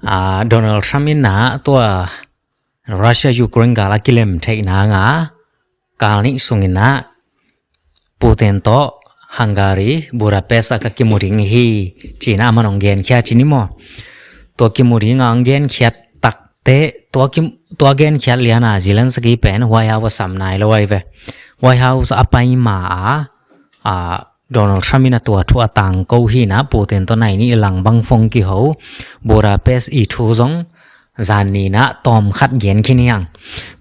ອາ ໂດນັລ ທຣຳ ນີ້ນະ ຕົວ ຣັດເຊຍ ຢູເຄຣນ ກາລະກິເລັມ ໄທນາງາ ກາລະນິສຸງ ນີ້ນະ ປູເຕັນ ໂຕ ຮັງກາຣີ ບູດາເປສ ອາກາ ກິມຸຣິງ ຮີ ຈີນ ອາມານອງແກນ ຄຽ ຈີນີມໍ ຕົວ ກິມຸຣິງ ອາງແກນ ຄຽ ຕັກເຕ ຕົວ ກິ ຕົວ ແກນ ຄຽ ລຽນາ ຊີເລັນສະກີ ແປນ ໄວເຮົາ ສຳນາຍ ລະໄວເວ ໄວເຮົາ ອາໄປມາ ອາ ໂດນັລ ທຣຳ ນະ ຕົວ ທົວ ຕາງ ເກົາ ຮີ ນະ ປູເຕັນ ໂຕ ໄນ ນີ້ ລັງ ບັງ ຟອງ ກິເຮົາ ບູດາເປສ ອີ ທູ ຊົງ ຈານ ນີ ນະ ຕອມ ຂັດແຍ່ງ ຂີ້ນຫຽງ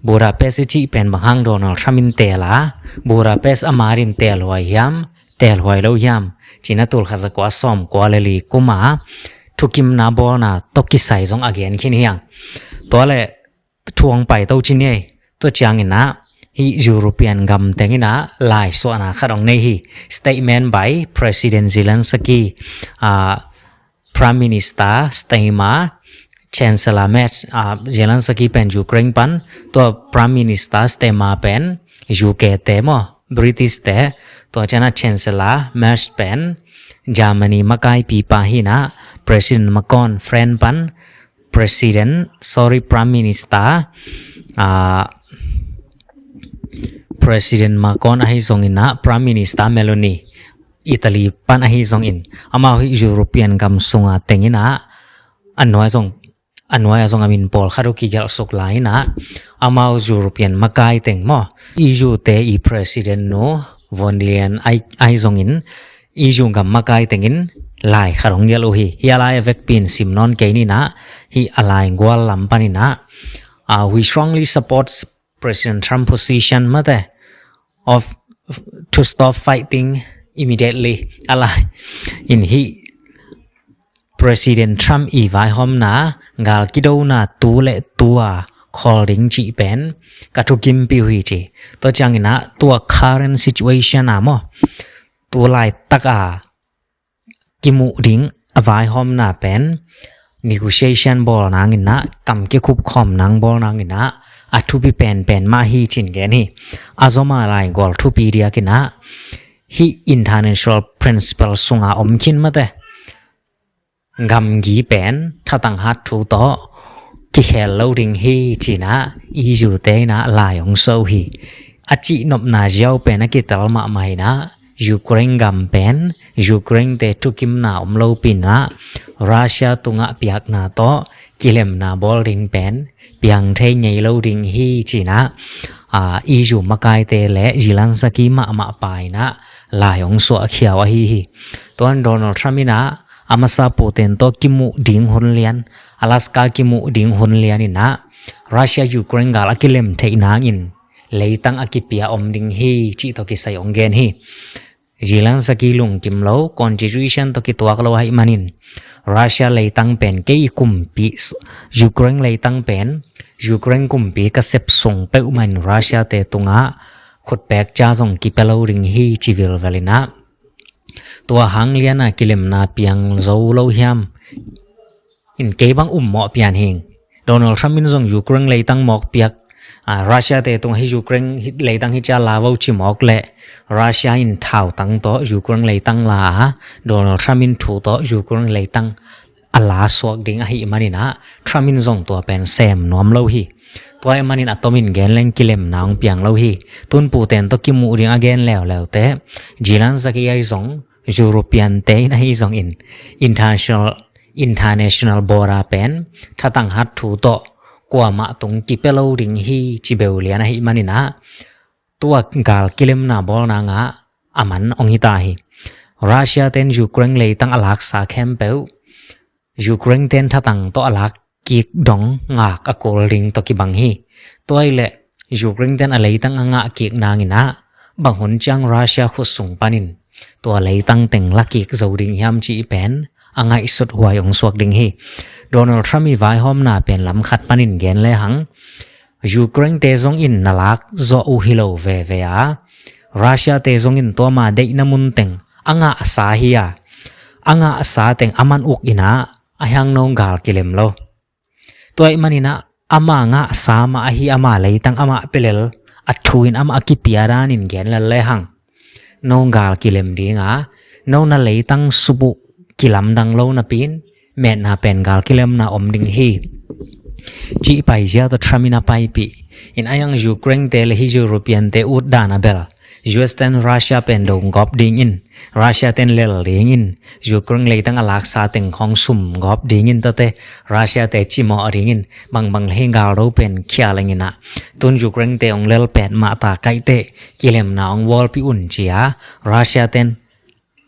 ບູດາເປສ ຈິ ແປນ ບັງ ຮັງ ໂດນັລ ທຣຳ ເຕລາ ບູດາເປສ ອາມາຣິນ ເຕລ ຫວຍ ຫຽມ ເຕລ ຫວຍ ເລົາ ຫຽມ ຈີນ ນະ ຕູລ ຄາສະ ກວາ ຊອມ ກວາ ເລລີ ກຸມາ ທຸກິມ ນາ ບອລ ນາ ຕົກ ກິໄຊ ຊົງ ອາແກນ ຂີ້ນຫຽງ ຕົວ ແລະ ທວງ ໄປ ເຕົ້າ ຈີເນ ຕົວ ຈຽງ ນີ້ນະ ຮີ ຢູໂຣປຽນ ກຳ ແຕງ ນີ້ນະ ລາຍ ສວນາ ຄາດອງ ເນ ຮີ ສະເຕດເມັນ ໄບ ປຣະຊິເດັນ ຊີເລັນສະກີ ອາ Prime Minister Starmer Chancellor Merz ອາ ເຊເລັນສະກີ ແປນ ຢູເຄຣນ ປັນ ຕົວ Prime Minister Starmer ແປນ ຢູເຄ ເຕ ມໍ ບຣິຕິສ ເຕ ຕົວ ຈານະ Chancellor Merz ແປນ ຈາມານີ ມາກາຍ ປີ ປາ ຮີ ນະ ປຣະຊິເດັນ ມາຄອນ ແຟຣນ ປັນ ປຣະຊິເດັນ sorry Prime Minister ອາ ປຣະຊິເດັນ ມາຄອນ ອາ ຮີ ຊົງ ອິນ ນະ Prime Minister Meloni ອີຕາລີ ປັນ ອາ ຮີ ຊົງ ອິນ ອາມາ ຢູໂຣປຽນ ກຳ ສຸງ ອາ ເຕັງ ອິນ ນະ ອານວຍ ຊົງ ອານວຍ ອາ ຊົງ ອາມິນ ປອລ ຄາດຸ ກິ ກຽວ ສຸກ ລາຍ ນະ ອາມາ ຢູໂຣປຽນ ມາກາຍ ເຕັງ ມໍ ອີ ຢູ ເຕ ອີ ປຣະຊິເດັນ ນູ ວອນ ດີ ລຽນ ອາ ອາ ຮີ ຊົງ ອິນ ອີ ຢູ ກຳ ມາກາຍ ເຕັງ ອິນ ລາຍ ຄາດອງ ກຽວ ອູ ຮີ ຮີ ອາລາຍ ເອັຟເອັກ ປີນ ຊິມ ນອນ ເກ ນີ້ ນະ ຮີ ອາລາຍ ກວາ ລຳ ປາ ນີ້ ນະ ອາ we strongly support President Trump position ມາແຕ່ of to stop fighting immediately ອາລາຍ ອິນ ຮີ ປຣະຊິເດັນ ທຣຳ ອີ ວາຍ ຮອມ ນາ ກາລ ກິໂດ ນາ ຕູ ແລະ ຕົວ ຄອລ ດິງ ຈີ ແປນ ກາ ທຸກິມ ປິວ ຮີ ຈີ ຕົວ ຈຽງ ອິນ ນະ ຕົວ current situation ອາ ມໍ ຕົວ ລາຍ ຕັກ ອາ ກິມຸ ດິງ ອາ ວາຍ ຮອມ ນາ ແປນ negotiation ບອລ ນາງ ອິນ ນະ ກຳ ເກ ຄຸບ ຄອມ ນາງ ບອລ ນາງ ອິນ ນະ ອາ ທູ ປິ ແປນ ແປນ ມາ ຮີ ຈິນ ແກນ ຮີ ອາ ໂຊ ມາ ລາຍ ກອລ ທູ ປີ ດຽ ກິນ ນະ ຮີ international principle ສຸງ ອາ ອົມ ຄິນ ມາ ແຕ່ ກຳ ກີ ແປນ ທະ ຕັງ ຮັດ ທູ ໂຕ ກິ ແຄລ ເລົາ ດິງ ຮີ ຈີ ນະ ອີ ຢູ ເຕ ນະ ລາຍ ອົງ ໂຊ ຮີ ອາ ຈີ ນົບ ນາ ເຈັວ ແປນ ອາ ກິ ຕະລ ມະ ໄມ ນະ ຢູເຄຣນ ກຳ ແປນ ຢູເຄຣນ ເຕ ທຸກິມ ນາ ອົມ ເລົາ ປິນ ນະ ຣັດເຊຍ ຕຸງ ອາ ປຽກ ນາ ໂຕ ກິເລັມ ນາ ບອລ ດິງ ແປນ ປຽງ ເທ ໄງ ເລົາ ດິງ ຮີ ຈີ ນະ ອາ ອີ ຢູ ມະ ກາຍ ເຕ ແລະ ຊີລັນສະກີ ມະ ມະ ປາຍ ນະ ລາຍ ອົງ ສົວ ຂຽວ ອາ ຮີ ຮີ ຕົວ ໂດນັລ ທຣຳ ນະ ອາມາ ຊາ ປູເຕັນ ໂຕ ກິມຸ ດິງ ຮຸນ ລຽນ ອາ ລາສກາ ກິມຸ ດິງ ຮຸນ ລຽນ ນະ ຣັດເຊຍ ຢູເຄຣນ ກາລ ອາ ກິເລັມ ເທ ນາງ ອິນ ເລຕັງ ອາ ກິ ປຽ ອົມ ດິງ ຮີ ຈີ ໂຕ ກິ ໄຊ ອົງ ແກນ ຮີ ຊີລັນສະກີ ລຸງ ກິມ ເລົາ ຄອນສະຕິຕູເຊິນ ໂຕ ກິ ຕົວ ກະ ເລົາ ໄຮ ມາ ນິນ ຣັດເຊຍ ເລຕັງ ແປນ ເກ ອີ ກຸມ ປີ ຢູເຄຣນ ເລຕັງ ແປນ ຢູເຄຣນ ກຸມ ປີ ກະ ເຊັບ ສົງ ເປີ ມາ ຣັດເຊຍ ເຕ ຕຸງ ອາ ຂຸດ ແປກ ຈາ ຊົງ ກິ ເປ ເລົາ ດິງ ຮີ ຈີ ວິລ ເວ ນະ ຕົວ ຮັງ ລຽນ ອາ ກິເລັມ ນາ ປຽງ ໂຊ ເລົາ ຫຽມ ອິນ ເກ ບັງ ອຸມ ເໝາະ ປຽນ ເຮງ ໂດນັລ ທຣຳ ມິນ ຊົງ ຢູເຄຣນ ເລຕັງ ໝອກ ປຽກ ອາ ຣັດເຊຍ ເຕ ຕຸງ ໃຫ້ ຢູເຄຣນ ເລຕັງ ຮີ ຈາ ລາ ເວົ້າ ຈີ ໝອກ ແລະ ຣັດເຊຍ ອິນ ທາວ ຕັງ ໂຕ ຢູເຄຣນ ເລຕັງ ລາ ໂດນັລ ທຣຳ ມິນ ທູ ໂຕ ຢູເຄຣນ ເລຕັງ ອາ ລາ ສວກ ດິງ ອາ ຮີ ມາ ນິນ ອາ ທຣຳ ມິນ ຊົງ ຕົວ ແປນ ແຊມ ນວມ ເລົາ ຮີ ຕົວ ມາ ນິນ ອາ ໂຕ ມິນ ແກນ ແລງ ກິເລັມ ນາ ອົງ ປຽງ ເລົາ ຮີ ຕຸນ ປູເຕັນ ໂຕ ກິມຸ ດິງ ອາ ແກນ ແລ້ວ ແລ້ວ ເຕ ຈີລັນສະກີ ອາ ຊົງ ຢູໂຣປຽນ ເຕ ນະ ຮີ ຊົງ ອິນ ອິນ ທານ ອິນ ທາແນຊະນອລ ບໍດາ ແປນ ທະ ຕັງ ຮັດ ທູ ໂຕ ກວາ ມະ ຕຸງ ກິ ເປ ເລົາ ດິງ ຮີ ຈີ ເບວ ລຽນ ອາ ຮີ ມາ ນິນ ອາ ຕົວ ກາລ ກິເລັມ ນາ ບອລ ນາ ງ ອາ ອາ ມັນ ອົງ ຮີ ຕາ ຮີ ຣັດເຊຍ ເຕນ ຢູເຄຣນ ເລຕັງ ອາ ລາກ ຊາ ແຄມ ເປວ ຢູເຄຣນ ເຕນ ທະ ຕັງ ໂຕ ອາ ລາກ ກິກ ດົງ ງາກ ອາ ໂກລ ດິງ ໂຕ ກິ ບັງ ຮີ ຕົວ ແລະ ຢູເຄຣນ ເຕນ ອາ ເລຕັງ ອາ ງາ ກິກ ນາ ງ ອິນ ອາ ບັງ ຮຸນ ຈາງ ຣັດເຊຍ ຂຸດ ສຸງ ປາ ນິນ ຕົວ ເລຕັງ ເຕັງ ລາ ກິກ ໂຊ ດິງ ຫຽມ ຈີ ແປນ ອາ ງາ ສຸດ ຫວາຍ ອົງ ສວກ ດິງ ຮີ ໂດນັລ ທຣຳ ມີ ວາຍ ຮອມ ນາ ເປັນ ລຳ ຂັດ ປາ ນິນ ແກນ ແລ ຮັງ ຢູເຄຣນ ເຕ ຊົງ ອິນ ນາ ລາກ ໂຊ ອູ ຮີ ໂລ ເວ ເວ ອາ ຣັດເຊຍ ເຕ ຊົງ ອິນ ຕົວ ມາ ເດ ນະ ມຸນ ເຕັງ ອາ ງາ ຊາ ເຮຍ ອາ ງາ ຊາ ເຕັງ ອາ ມັນ ອຸກ ອິນ ອາ ອາ ຫຍັງ ໂນ ກາລ ກິເລັມ ໂລ ຕົວ ມາ ນິນ ອາ ອາ ມາ ງາ ຊາ ມາ ອາ ຮີ ອາ ມາ ເລຕັງ ອາ ມາ ເປ ເລ ອາ ທູ ອິນ ອາ ມາ ອາ ກິ ປຽ ຣາ ນິນ ແກນ ແລ ແລ ຮັງ ໂນ ກາລ ກິເລັມ ດິງ ອາ ໂນ ນາ ເລຕັງ ສຸ ປຸ ກິ ລຳ ດັງ ໂລ ນາ ປິນ ແມ່ນນາເປັນການກິເລັມນາອົມດິງຮີ ຈິໄປເຈຍໂຕທຣຳມິນາໄປປີ ອິນອາຍັງຢູເຄຣນເຕ ແລະ ຢູໂຣປຽນເຕ ອຸດດານາເບລ ຢູເອສ ແຕນຣັດເຊຍເປັນໂດງກອບດິງອິນ ຣັດເຊຍເຕັນເລລດິງອິນ ຢູເຄຣນເລີຍຕັ້ງອາລັກສາເຕັງຂອງຊຸມກອບດິງອິນ ຕະເຕ ຣັດເຊຍເຕຈິມອອດິງອິນ ບັງບັງເຮງກາໂຣເປັນເຄຍລະງິນນະ ຕຸນຢູເຄຣນເຕອົງເລລແປດມາຕາໄກເຕ ກິເລັມນາອົງວອລປິອຸນເຈຍ ຣັດເຊຍເຕັນ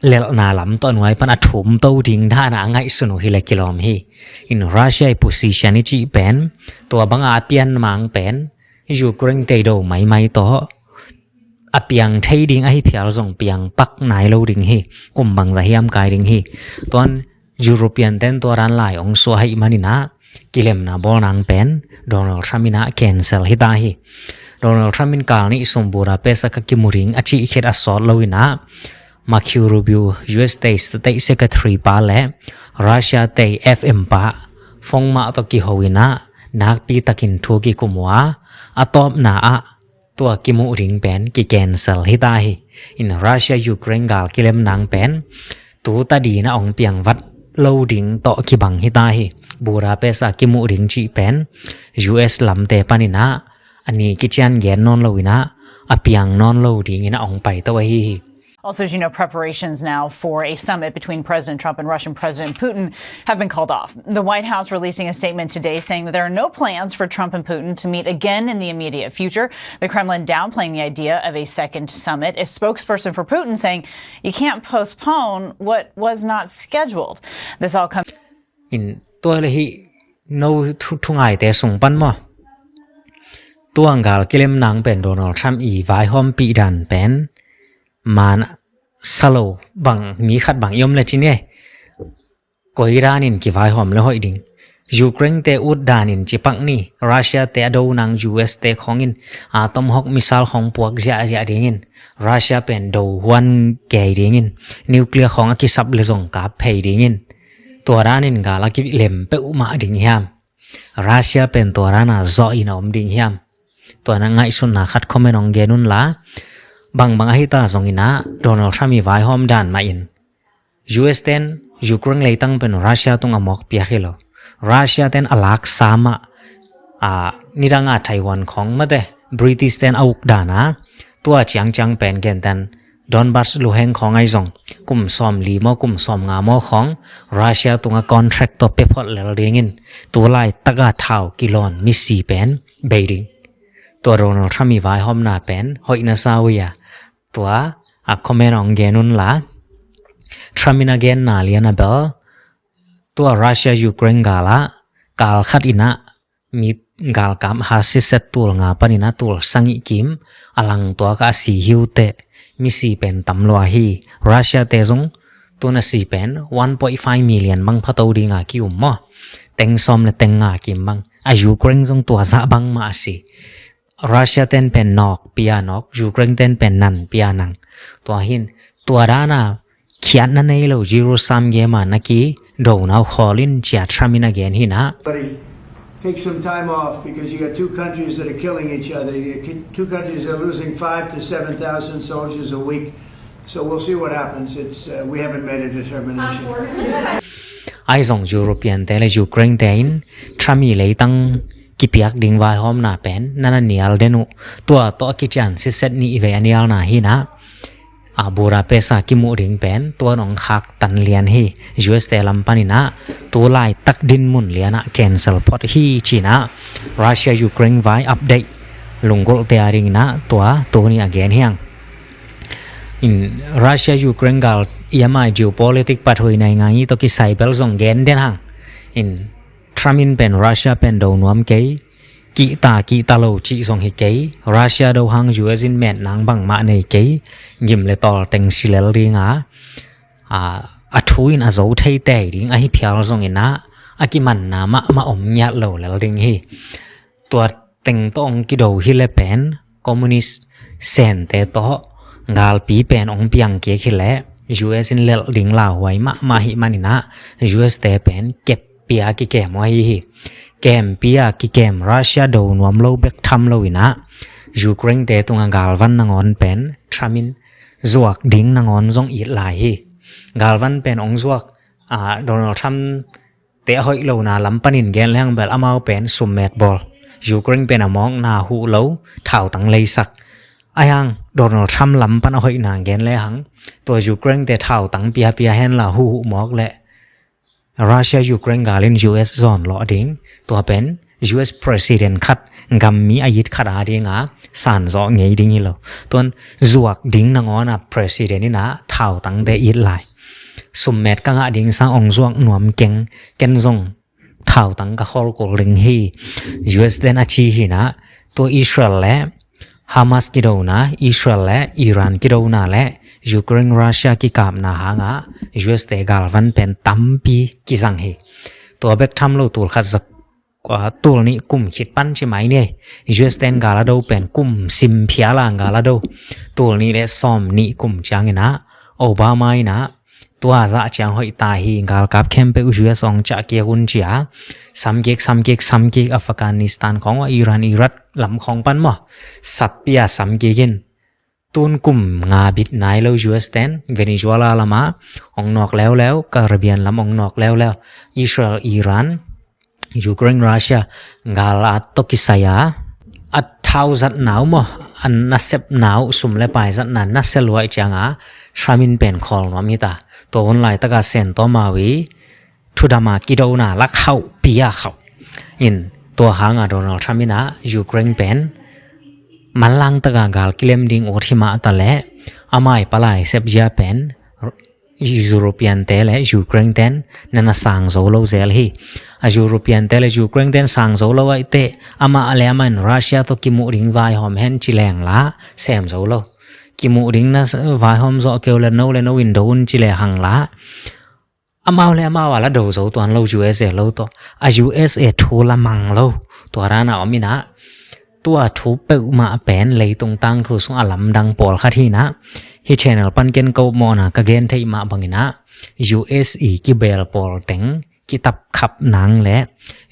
ເລລນາລຳຕອນໄວປັນອະທຸມໂຕດິງທານາໄງສຸນຸຫິລະກິລອມຮີ ອິນຣັດເຊຍໂປຊິຊັນນິຈິເປັນ ຕົວບັງອາປຽນມັງເປັນ ຢູເຄຣນເຕໂດໄມໄມໂຕ ອະປຽງເທດີງອະຫິພຽລຊົງປຽງປັກນາຍໂລດິງຮີ ກຸມບັງຈະຮຽມກາຍດິງຮີ ຕອນຢູໂຣປຽນເຕັນຕົວດັນລາຍອົງຊວໃຫ້ມານິນາ ກິເລັມນາບໍນາງເປັນ ໂດນັລທຣຳມິນາແຄນເຊລຮີຕາຮີ ໂດນັລທຣຳມິນກາລນິສົມບູດາເປສກະກິມຸຣິງ ອະຈິເຂດອະສອດໂລວິນາ ມາຄິວ ຣູບິວ ຢູເອສ ເຕ ສະເຕດ ເຊກຣະເທຣີ ປາ ແລະ ຣັດເຊຍເຕ ເອຟເອັມ ປາ ຟອງມາໂຕກິໂຮວິນາ ນາກປີຕາກິນທູກິຄຸມວາ ອາຕອບນາອະ ຕົວກິມຸຣິງເປັນ ກິແກນເຊລຮີຕາຮີ ອິນຣັດເຊຍຢູເຄຣນກາລກິເລັມນາງເປັນ ຕູຕາດີນາອົງປຽງວັດໂລດິງໂຕກິບັງຮີຕາຮີ ບູດາເປສອາກິມຸຣິງຈິເປັນ ຢູເອສ ລຳເຕປານິນາ ອານີກິຈຽນແກນນອນໂລວິນາ ອະປຽງນອນໂລດີງອິນອາອົງໄປຕະວະຮີ Also, as you know, preparations now for a summit between President Trump and Russian President Putin have been called off. The White House releasing a statement today saying that there are no plans for Trump and Putin to meet again in the immediate future. The Kremlin downplaying the idea of a second summit. A spokesperson for Putin saying you can't postpone what was not scheduled. This all comes ອິນຕົວລະຫິໂນທຸງໄອເຕສຸງປັນມາ ຕົວກາລກິເລັມນາງເປັນໂດນັລທຣຳອີວາຍຫອມປີດານເປັນ ມານສະໂລບັງມີຂັດບັງຍົມແລະຈິເນ ກອຍດານິນກິວາຍຫອມແລະຫອຍດິງ ຢູເຄຣນເຕອຸດດານິນຈິປັກນີ ຣັດເຊຍເຕອະໂດນາງ ຢູເອສ ເຕຂອງອິນ ອາຕອມຮອກມິສາລຂອງປວກເຈຍເຈຍດິງອິນ ຣັດເຊຍເປັນໂດຫວນແກຍດິງອິນ ນິວເຄລຍຂອງອາກິສັບເລຊົງກາບເພຍດິງອິນ ຕົວດານິນກາລະກິເລັມເປອຸມະດິງຮຽມ ຣັດເຊຍເປັນຕົວດານາເຈາະອິນອອມດິງຮຽມ ຕົວນາງໄງສຸນນາຂັດຄອມເມັນອອງເກນຸນລາ ບັງບັງອາຫິຕາຊົງອິນນາ ໂດນັລທຣຳມີວາຍຫອມດານມາອິນ ຢູເອສ ເຕັນ ຢູເຄຣນເລີຍຕັ້ງເປັນຣັດເຊຍຕຸງອະໝອກປຽກເຮໂລ ຣັດເຊຍເຕັນອາລັກສາມະ ອາ ນິດັງອາໄທວອນຂອງມະເຕ ບຣິຕິສ ເຕັນອາອຸກດານາ ຕົວຈຽງຈັງແປນແກນແຕນ ດອນບັສ ລູແຮງຂອງໄອຊອງ ກຸມຊອມລີມໍ ກຸມຊອມງາມໍຂອງຣັດເຊຍຕຸງອາກອນແທຣັກຕົວເປພອດແລລເດງິນ ຕົວລາຍຕັກອາທາວກິລອນ ມິດຊີແປນ ເບດິງ ຕົວໂດນັລທຣຳມີວາຍຫອມນາແປນ ຮອຍນາຊາວຽ ຕົວອາຄອມເມນອງເກນຸນລາ ທຣຳມິນາເກນນາເລຍນາເບລ ຕົວຣັດເຊຍຢູເຄຣນກາລະ ກາລຂັດອິນນະ ມີກາລກາມຫາຊິເຊັດຕູລງາປະນິນະຕູລສັງກິມ ອະລັງຕົວກະອາຊີຫິວເຕະ ມີຊີເປັນຕຳຫຼວາຮີ ຣັດເຊຍເຕຊົງ ຕົວນະຊີເປັນ ວັນພອຍຟາຍມິລຽນ ບັງພະໂຕດີງາກິອຸມມໍ ແຕ່ງຊອມແລະແຕ່ງງາກິມບັງ ອາຍຸເກຣັງຊົງຕົວສະບັງມາອາຊີ ຣັດເຊຍເຕັນເປັນນອກເປຍນອກ ຢູເຄຣນເຕັນເປັນນັນເປຍນັງ ຕົວຫີນ ຕົວດານາ ຂຽນນະເນໂລ ຈີໂຣຊາມເຢມານະກີ ໂດນັລ ຄອລິນ ເຈຍ ທຣຳມິນາເກນຫີນະ Take some time off because you got two countries that are killing each other. You got two countries that are losing five to seven thousand soldiers a week. So we'll see what happens. It's, uh, we haven't made a determination. ອາຍສອງຢູໂຣປຽນເຕ ແລະ ຢູເຄຣນເຕ ທຣຳມິນເລີຍຕັ້ງ ກິປຽກດິງວາຍຫອມນາແປນ ນະນະເນຍລເດນຸ ຕົວໂຕອາກິຈານຊິເຊັດນີເວອາເນຍລນາຮີນະ ອາ ບູດາເປສາກິມຸດິງແປນ ຕົວໜອງຄາກຕັນລຽນຮີ ຢູເອສເຕລຳປານິນະ ຕົວລາຍຕັກດິນມຸນເລຍນະ ແກນເຊລພອດຮີຈີນະ ຣັດເຊຍຢູເຄຣນວາຍອັບເດດ ລຸງໂກເຕອາດິງນະ ຕົວໂຕນີອາເກນຮຽງ ອິນ ຣັດເຊຍຢູເຄຣນກາລ ເອມອາຍຈີໂອໂປລິຕິກ ປະໂທຍໃນງານນີ້ ໂຕກິໄຊເບລຊົງເກນເດນຮັງ ອິນ ທຣຳມິນເປັນຣັດເຊຍເປັນໂດນວມເກ ກິຕາກິຕາໂລຈິຊົງເຮເກ ຣັດເຊຍໂດຮັງ ຢູເອສອິນແມດນາງບັງມະເນເກ ຍິມເລຕອລເຕັງຊິເລລດີງາ ອາ ອາທູອິນອາໂຊເທເຕດີງ ອາຫິພຽລຊົງອິນນາ ອາກິມັນນາມະມະອົມຍາດໂລເລລດິງຮີ ຕົວເຕັງຕອງກິໂດຮີເລແປນ ຄອມມູນິດ ແສນເຕໂຕ ກາລປີແປນອົງປຽງເກຄິແລ ຢູເອສອິນເລລດິງລາວໄວມະມະຫິມານິນະ ຢູເອສເຕແປນເກັບ ເປຍກິແກມວາຮີ ແກມເປຍກິແກມ ຣັດເຊຍໂດນວມໂລເບັກທຳໂລວິນະ ຢູເຄຣນເຕຕຸງອາກາລວັນນະງອນແປນ ທຣຳມິນ ຈວກດິງນະງອນຊົງອີດລາຍຮີ ກາລວັນແປນອົງຈວກ ອາ ໂດນັລທຣຳ ເຕະຫ້ອຍໂລນາລຳປະນິນແກນແລງເບລອາມາວເປັນສຸມແມັດບອລ ຢູເຄຣນເປັນອາມອງນາຫູໂລ ທ້າວຕັງໄລສັກ ອາຍັງ ໂດນັລ ທຣຳ ລຳປະນາຫ້ອຍນາແກນແລຫັງ ຕົວຢູເຄຣນເຕະທ້າວຕັງເປຍເປຍແຮນລາຫູໝອກແລະ ຣັສເຊຍ ຢູເຄຣນ ກາລິນ ຢູເອສ ຈອນ ລອດດິງ ຕົວເປັນ ຢູເອສ ປຣະຊິເດັນ ຄັດ ກຳມີອາຢິດ ຄັດອາດິງອາ ສານເຈາະເງຍດິງອີໂລ ຕົວນ ຈວກດິງນະງອນອາ ປຣະຊິເດັນ ນີ້ນາ ທ້າວຕັງເຕະອີດລາຍ ສຸມແມັດກະງະດິງ ຊາງອອງຈວກ ນວມເກັງ ເກັນຈົງ ທ້າວຕັງກະຄໍລໂກລດິງຮີ ຢູເອສ ເຕັນອາຈີຮີນາ ຕົວອິດສຣາແລ ຮາມາສກິໂດນາ ອິດສຣາແລ ອີຣານກິໂດນາ ແລະ ຢູເຄຣນຣັສເຊຍກິກາບນາຫາງາ ຢູເອສ ເຕະກາລວັນເປັນຕຳປີກິຊັງຮີ ຕົວເບັກທຳໂລຕູລຄັດສະ ກວ່າຕູລນິກຸມຄິດປັນຊິໄໝເນ ຢູເອສ ເຕັນກາລາໂດເປັນກຸມຊິມເພຍລາງກາລາໂດ ຕູລນິເລຊອມນິກຸມຈາງອີນາ ໂອບາມາອີນາ ຕົວຈະຈຽງຫອຍຕາຮີງກາລກາບແຄມເປອຸ ຢູເອສ ອອງຈະເກກຸນເຈຍ ສຳກິກ ສຳກິກ ສຳກິກ ອັຟການິສຕານ ຂອງວ່າ ອີຣານ ອີຣັກ ລຳຂອງປັນໝໍ ສັບເປຍ ສຳກິກິນ ຕູນກຸມງາບິດນາຍເລີ ຢູເອສ ເຕັນ ເວເນຊູເອລາລຳອາ ອອງນອກແລ້ວແລ້ວ ກາຣິບຽນລຳອອງນອກແລ້ວແລ້ວ ອິດສຣາແລ ອີຣານ ຢູເຄຣນ ຣັສເຊຍ ກາລາໂຕກິໄຊຍາ ອັດທາວຈັດໜາວໝໍ ອັນນາເຊັບໜາວ ຊຸມແລະປາຍຈັດໜານນາເຊລວຍຈຽງອາ ຊາມິນເປັນຄອລນວມຮີຕາ ຕົວໂອນລາຍຕະກາເຊັນໂຕມາວີ ທຸດາມາກິໂດນາ ລະເຂົ້າເປຍເຂົ້າ ອິນ ຕົວຫາງອາ ໂດນັລ ທຣຳ ອິນອາ ຢູເຄຣນເປັນ ມັນລາງຕະກາກາລກິເລັມດິງໂອທິມາຕະແລ ອາມາຍປະລາຍເຊັບເຢຍເປັນ ຢູໂຣປຽນເຕ ແລະ ຢູເຄຣນເຕັນ ນະນະ ຊາງໂຊໂລເຊລຮີ ອາ ຢູໂຣປຽນເຕ ແລະ ຢູເຄຣນເຕັນ ຊາງໂຊໂລໄອເຕ ອາມາອາແລມັນ ຣັສເຊຍໂຕກິມຸດິງວາຍຫອມແຮນຈິແລງລາ ແຊມໂຊໂລ ກິມຸດິງນະ ວາຍຫອມເຈາະເກວ ແລະ ໂນ ແລະ ໂນວິນໂດນຈິແລຫັງລາ ອາມາວແລະອາມາວອາລາໂດໂຊຕວນໂລ ຢູເອສເອໂລໂຕ ອາ ຢູເອສເອທູລະມັງໂລ ຕົວຣານາອອມມິນາ ຕົວທູເປີມາແປນເລຕຸງຕັງທູສຸງອາລຳດັງໂປລຄາທີນາ ຮີແຊນແນວປັນເກນໂກມອນາກະເກນໄທມາບັງອິນາ ຢູເອສອີກິເບລໂປລເຕັງ ກິຕັບຂັບນາງ ແລະ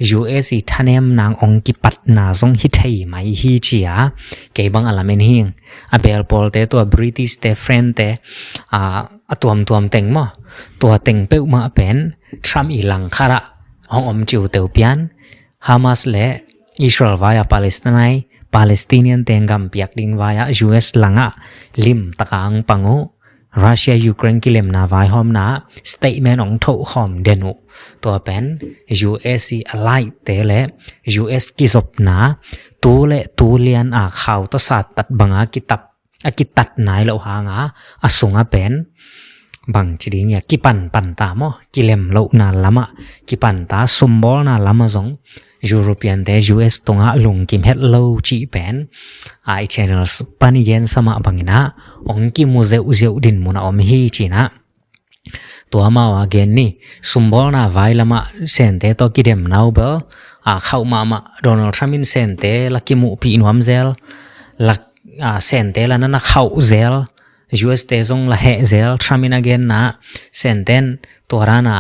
ຢູເອສອີທະແນມນາງອອງກິປັດນາຊົງຮີໄທໄມຮີເຈຍ ເກບັງອາລາເມນຮີ ອາເບລໂປລເຕ ຕົວບຣິຕິສເຕ ເຟຣນເຕ ອາ ອາຕວມຕວມເຕັງໝໍ ຕົວເຕັງເປີມາແປນ ທຣຳອີລັງຄາຣະ ອອງອອມຈິວເຕວປຽນ ຮາມາສ ແລະ ອິດສຣາແລວ ວາຍອາ ປາເລສໄຕນ ປາເລສຕີນຽນເຕັງກຳປຽກດິງວາຍອາ ຢູເອສ ລັງອາ ລິມຕະກາງປະໂງ ຣັສເຊຍ ຢູເຄຣນກິເລັມນາວາຍຫອມນາ ສະເຕດແມນອອງໂທຄອມເດນູ ຕົວແປນ ຢູເອສອີອາໄລເຕ ແລະ ຢູເອສກິສົບນາ ຕູ ແລະ ຕູລຽນອາ ຄາວຕະສາດຕັດບັງອາ ກິຕັບ ອາກິຕັດນາຍໂລຫາງາ ອາສຸງອາແປນ ບັງຈິດິງຍາ ກິປັນປັນຕາໝໍ ກິເລັມໂລນາລະມະ ກິປັນຕາ ຊຸມບໍລນາລະມະຊົງ ຢູໂຣປຽນເຕ ຢູເອສຕຸງອາລຸງກິມເຮັດໂລຈິແປນ ອາ ອິແຊນແນວປານິເຢັນສະມະບັງນາ ອອງກິມຸເຈວເຈວດິນມຸນອອມຮີຈີນາ ຕົວມາວອາເກນນີ ຊຸມບໍລນາວາຍລະມະ ເຊນເຕໂຕກິເດັມນາວເບລ ອາ ເຂົ້າມາມະ ໂດນັລ ທຣຳ ມິນເຊນເຕ ລະກິມຸປີນວມເຈລ ລະ ອາ ເຊນເຕ ລະນະນະເຂົ້າເຈລ ຢູເອສເຕຊົງລະແຮະເຈລ ທຣຳ ມິນອາເກນນາ ເຊນເຕນ ຕົວຣານາ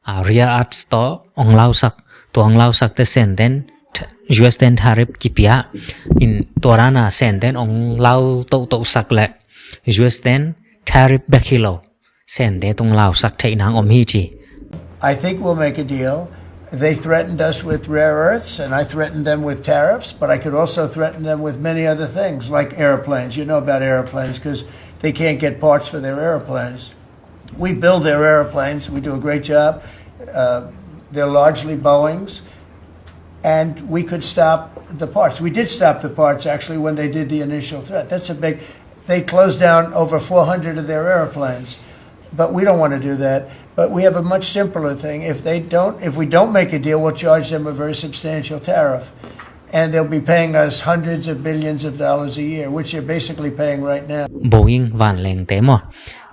ອາ ເຣຍອາດສະໂຕ ອອງລາວສັກ ຕົວອອງລາວສັກເຕ ເຊນເຕນ ຢູເອສເຕນ ທາຣິບ ກິເປຍ ອິນ ຕົວຣານາ ເຊນເຕນ ອອງລາວໂຕໂຕສັກ ແລະ ຢູເອສເຕນ ທາຣິບ ແບັກຮີໂລ ເຊນເຕ ຕົງລາວສັກ ໄທນາງອອມຮີຈີ I think we'll make a deal. They threatened us with rare earths, and I threatened them with tariffs, but I could also threaten them with many other things, like airplanes. You know about airplanes, 'cause they can't get parts for their airplanes. We build their airplanes. We do a great job. Uh, they're largely Boeings. And we could stop the parts. We did stop the parts, actually, when they did the initial threat. That's a big, they closed down over four hundred of their airplanes. But we don't want to do that. But we have a much simpler thing. If they don't, if we don't make a deal, we'll charge them a very substantial tariff. And they'll be paying us hundreds of billions of dollars a year, which they're basically paying right now. ໂບອິງ ວານແລງເຕມ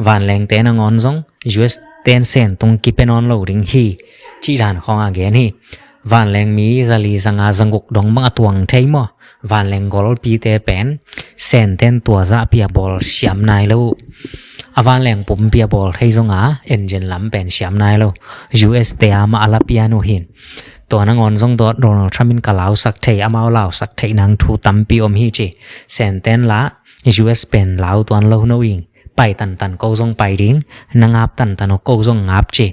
ວານແລງເຕນະງອນຊົງ ຢູເອສເຕນເຊນ ຕຸງກິເປນອນໂລດິງຮີ ຈີດານຂອງອາເກນຮີ ວານແລງມີ ຈາລີ ຈະງາ ຈະງຸກ ດອງ ບັງອາຕວງ ເທຍມໍ ວານແລງໂກລ ປີເຕແປນ ເຊນເຕນ ຕົວຈະເປຍໂບລ ຊຽມນາຍໂລ ອາວານແລງປຸມເປຍໂບລ ເທຍຊົງອາ ເອັນເຈນລຳແປນ ຊຽມນາຍໂລ ຢູເອສເຕອາມາອາລາເປຍນູຫີນ ຕົວນະງອນຊົງ ຕົວໂດນັລ ທຣຳ ມິນກະລາວສັກ ເທຍອາມາວລາວສັກ ເທຍນາງທູຕຳປີອົມຮີຈີ ເຊນເຕນລາ ຢູເອສເປນລາວ ຕວນໂລໂນອິງ ປາຍຕັນຕັນ ໂກຊົງປາຍດິງ ນະງາບຕັນຕັນ ໂກຊົງງາບຈີ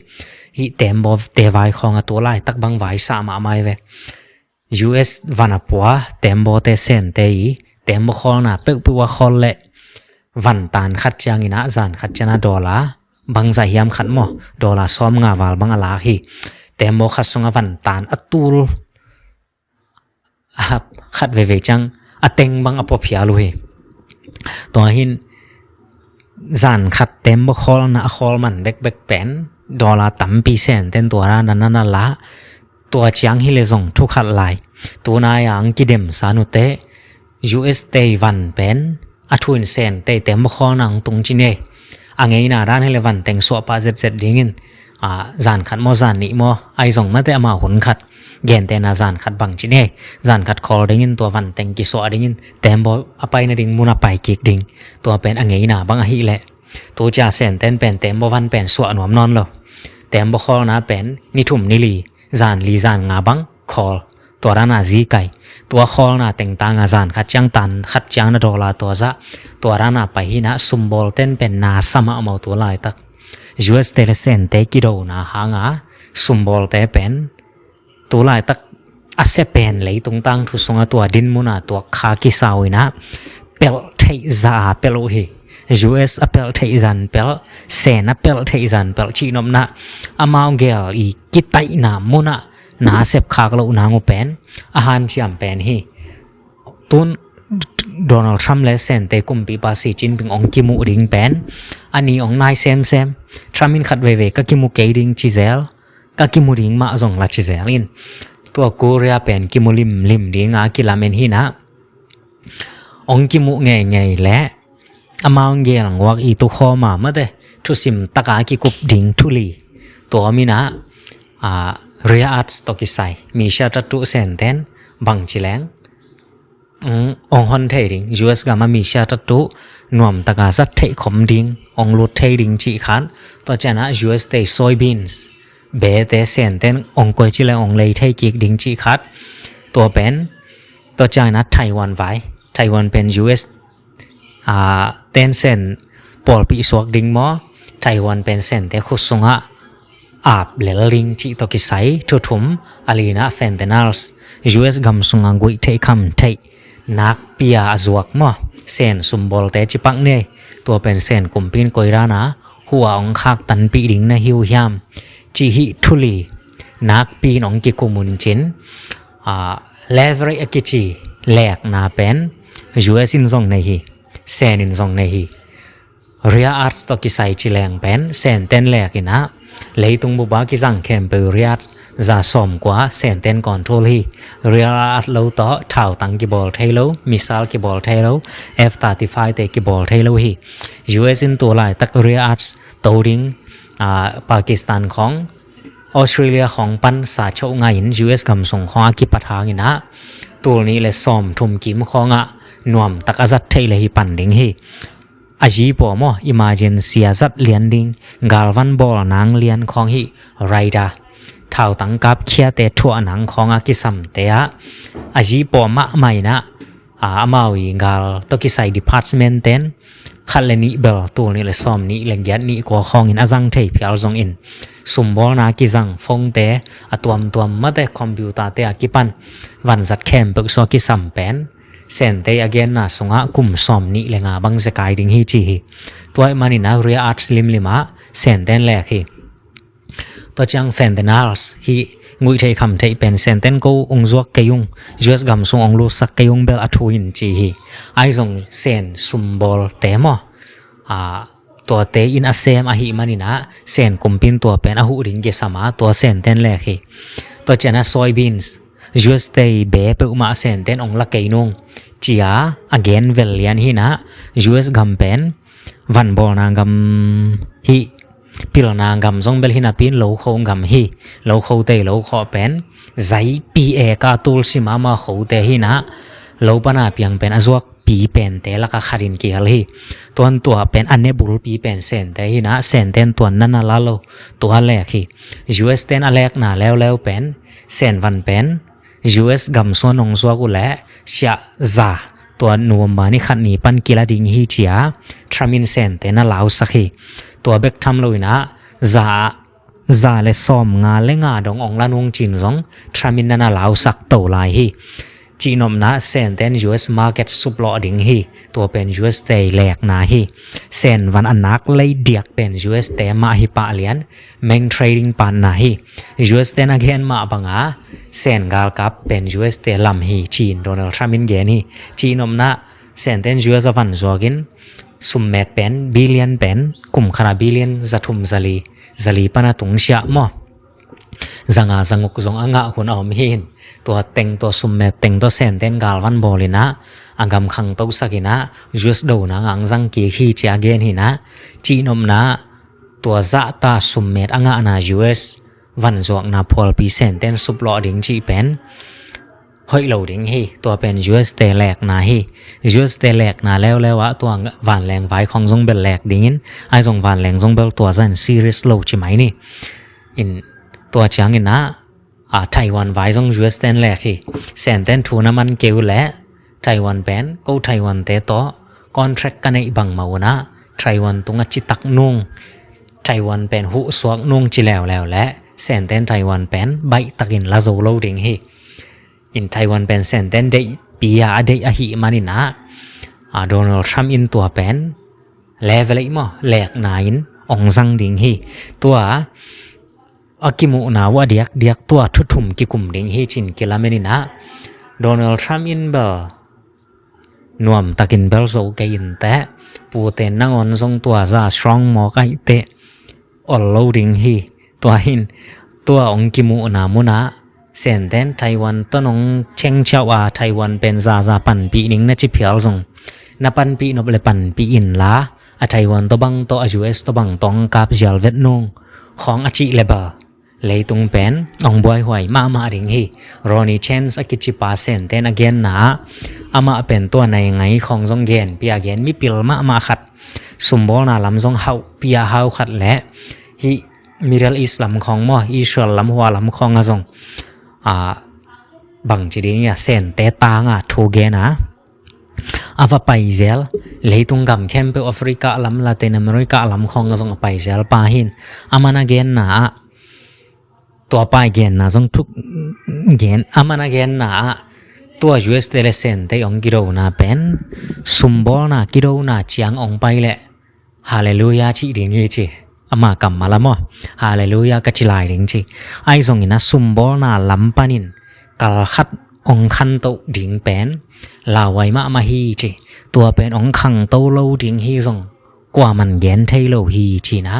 Hi tem bo te vai khong a tu lai tak bang vai sa ma mai ve. U S van a pua tem bo te sen te i tem bo khol na pe pe wa khol le van tan khat chiang ina zan khat chana dollar bang za hiam khat mo dollar som nga val bang ala hi tem bo khat sunga van tan a tul a khat veve chang a teng bang a po phia lu hi. Tua hin zan khat tem bo khol na a khol man bek bek pen dollar tampi sen ten tua ra na na na la tua chiang hi le zong thu khat lai. Tu na yang ki dem sa nu te U S te van pen a thuin sen te tem bo khol na ang tung chi ne. A ngei na ran hi le van teng suah pa zet zet dingin a zan khat mo zan ni mo ai zong ma te ama hun khat. Gen te na zan khat bang chi ne zan khat khol dingin tua van teng ki suah dingin tem bo a pai na ding mun a pai kik ding. Tua pen a ngei na bang a hi le tu cha sen ten pen tem bo van pen suah nuam non lo. Tem bo khol na pen ni thum ni li zan li zan nga bang khol. Tua ra na zi kai tua khol na teng tang a zan khat chiang tan khat chiang na dollar tua za tua ra na pai hi na sum bol ten pen na sama mau tu lai tak. U S te le sen te ki do na hanga sum bol te pen tu lai tak a se pen lei tung tang thu sunga tua din muna tua kha ki sau ina pel thei za pel u hi. U S a pel thei zan pel sen a pel thei zan pel chi nom na amau gel i ki tai na muna na sep khak lo na ngu pen a han chiam pen hi. Tun Donald Trump le sen te kumpi pa Xi Jinping ong ki mu ding pen ani ong nai sem sem. Trump in khat veve ka ki mu kei ding chi zel ka ki mu ding ma zong la chi zel in tua Korea pen ki mu lim lim ding a ki lamen hi na. Ong ki mu ngei ngei le amau nge lang wak i tu kho ma ma te thu sim taka ki kup ding thu li. Tua mi na a ria arts to ki sai mi sha ta tu sen ten bang chi leng ong hon thei ding U S gam a mi sha ta tu nuam taka zat thei khom ding ong lut thei ding chi khan. Tua chana U S te soybeans be te sen ten ong koi chi le ong lei thei kik ding chi khat. Tua pen tua chana Taiwan vai Taiwan pen U S a ten sen pol pi suak ding mo Taiwan pen sen te khu sunga ap lel ling chi to ki sai thu thum alina fentanyls U S gam sunga gui thei kham thei nak pia a zuak mo sen sum bol te chi pak ne. Tua pen sen kumpin koi ra na hua ong khak tan pi ding na hiu hiam chi hi thu li nak pi nong ki kumun chin a leverage a ki chi lek na pen U S in zong nei hi sen in zong nei hi. Ria arts to ki sai chi leng pen sen ten lek ina leitung bu ba ki zang khem pe ria arts za som kwa sen ten control hi. Ria arts lo to thau tang ki bol thei lo misal ki bol thei lo F thirty-five te ki bol thei lo hi. U S in tu lai tak ria arts to ding a Pakistan khong Australia khong pan sa chau ngai in U S gam sung khong a ki pat hang ina tul ni le som thum kim khong a nuam tak a zat thei le hi pan ding hi. A ji po mo emergency a zat lian ding gal van bol nang lian khong hi raida thau tang kap khia te thua nang khong a ki sam te a a ji po ma mai na a amau i gal to ki sai department ten khat le ni bel tul ni le som ni le giat ni ko khong in a zang thei phial zong in sum bol na ki zang phone te a tuam tuam ma te computer te a ki pan van zat khem pe so ki sam pen. Sen te a gen na sunga kum som ni le nga bang ze kai ding hi chi hi. Tua i manin a ria arts lim lima sen ten lek hi. Tua chiang fentanyls hi ngui thei kham thei pen sen ten ko ong zuak kei ung U S gam sung ong lu sak kei ung bel a thu in chi hi. Ai zong sen sum bol te mo a tua te in a sem a hi manin a sen kumpin tua pen a hu ding ge sama tua sen ten lek hi. Tua chiang a soybeans U S te be pe uma sen ten ong la kei nung chia a gen vel lian hi na U S gam pen van bol na gam hi pil na gam zong bel hi na pin lo kho gam hi lo kho te lo kho pen zai pi e ka tul si ma ma kho te hi na lo pana piang pen a zuak pi pen te laka khat in ki hal hi. Tuan tua pen a ne bul pi pen sen te hi na sen ten tuan nana la lo tua lek hi. U S ten a lek na leu leu pen sen van pen U S gam suan ong zuak u le sia za tua November ni khat ni pan kila ding hi chia Trump in sen te na lau sak hi. Tua bek tham lo ina za ຈາແລະສອມງາແລະງາດົງອອງລະນຸງຈີນ Trump ນະນາລາວສັກໂຕຫຼາຍຮີ. ຈີນອມນະແສນແຕນ US market ສຸບເລາະດິງຮີ. ຕົວເປັນ US ເຕແຫຼກນາຮີ. ແສນວັນອະນັກໄລດຽກເປັນ US ເຕມະຮີປະລຽນ ແມງ trading partner ຮີ. US ເຕນະແກນມະບັງອາ ແສນກາລກັບເປັນ US ເຕລຳຮີ. ຈີນ Donald Trump ນແກນຮີ. ຈີນອມນະ ແສນແຕນ US ອະວັນຊວກິນ ສຸມແມດເປັນ billion ເປັນ ກຸມຄະນະ billion ຈະທຸມຈະລີ ຈະລີປະນະຕຸງເຊຍມໍ ຈະງາຈະງົກຈົງອະງະຄຸນອອມຫີນ ຕົວເຕັງຕົວສຸມແມດເຕັງຕົວແສນແຕນກາລວັນບໍລິນະ ອາກຳຄັງຕົກສະກິນະ US ໂດນາງາງຈັງກີຄີເຈຍເກນຫີນະ ຈີນອມນະ ຕົວຈະຕາສຸມແມດອະງະນາ US ວັນຈວກນາພວລປີແສນແຕນສຸບເລາະດິງຈີເປັນ ເຮີ້ຍ ໂລດິງຮີ. ຕົວເປັນ US ເຕແຫຼກນາຮີ. US ເຕແຫຼກນາແລ້ວແລ້ວອະ ຕົວຫວານແລງວາຍຂອງຈົງເບລແຫຼກດິງຫີນ. ອາຍຈົງຫວານແລງຈົງເບລຕົວຈະເຫັນ serious ໂລຈິໄໝນີ. ອິນ ຕົວຈຽງອິນນະ ອາ ໄທວອນວາຍຈົງ US ເຕນແຫຼກຮີ. ແສນແຕນທູນະມັນເກວແລະ ໄທວອນແປນ ໂກໄທວອນເຕໂຕ contract ກະເນບາງມາວນະ ໄທວອນຕຸງອາຈິຕັກນຸງ ໄທວອນແປນຫຸສວກນຸງຈິແລ້ວແລ້ວແລະ ແສນແຕນໄທວອນແປນ ໄບຕັກອິນລາໂຈໂລດິງຮີ. ອິນໄທວອນແປນແສນແຕນເດະປີອາເດະອະຫິມານິນະ ອາ Donald Trump ອິນຕົວແປນ ແລເວເລມໍ ແຫຼກນາອິນ ອອງຊັງດິງຮີ. ຕົວ ອາກິມຸນາວະດຽກ ດຽກຕົວທຸທຸມກິກຸມດິງຮີ. ຈີນກິລາເມນິນະ Donald Trump ອິນເບລ ນວມຕະກິນເບລໂຊເກອິນແຕະ ປູເຕນນະງອນຊົງຕົວຈາ strong ມອກໄອເຕະ ອອນໂລດິງຮີ. ຕົວຫີນ ຕົວອົງກິມຸນາມຸນະ ແສນແຕນໄທວອນ ຕົວນົງເຊງເຊວອາ ໄທວອນເປັນຈາຈາປັນປີນິງນະຈິເພຍລຊົງ ນະປັນປີນົບແລະປັນປີອິນລາ ອາໄທວອນຕົວບັງໂຕ ອາ US ຕົວບັງຕອງກາບເຊຍລເວັດນຸງ ຂອງອາຈິແລະເບລ ເລຕຸງແປນ ອອງບວຍຫວຍມະມະດິງຮີ. ໂຣນີ ເຈມສ໌ ອາກິຈິປາ ແສນແຕນອາເກນນາ ອາມະເປັນຕົວໃນໄງຂອງຈົງແກນ ເປຍແກນມີປິລມະມະຂັດ ສຸມໂບລນາລຳຈົງເຮົາ ເປຍເຮົາຂັດແລະ ຮີ Middle East ລຳຂອງໝໍ ອິສຣາເອລລຳຫົວລຳຂອງອາຈົງ ອາ ບັງຈີດີງຍາ ແສນແຕຕາງອາ ທູແກນາ ອາວາໄປແຈລ ເລຕຸງກຳແຄມເປອາຟຣິກາລຳ ລາຕິນອາເມລິກາລຳຂອງອາຈົງອາໄປແຈລປາຫີນ ອາມານາແກນນາ ຕົວປາຍແກນນາຈົງທຸກແກນ ອາມານາແກນນາ ຕົວ US ເຕເລເຊນເຕອອງກິໂດນາເປັນ ສຸມໂບລນາກິໂດນາຈຽງອອງໄປແລະ ຮາເລລູຢາຈິດິງອີຈິ ອາມາກຳມາລະໝໍ ຮາເລລູຢາກະຈິລາຍດິງຈິ ອາຍຊົງອີນະ ສຸມໂບລນາລຳປານິນ ກາລຂັດອອງຄັນໂຕດິງແປນ ລາວໄວມະມະຮີຈິ ຕົວເປັນອອງຄັງໂຕໂລດິງຮີຊົງ ກວ່າມັນແກນເທໂລຮີຈີນະ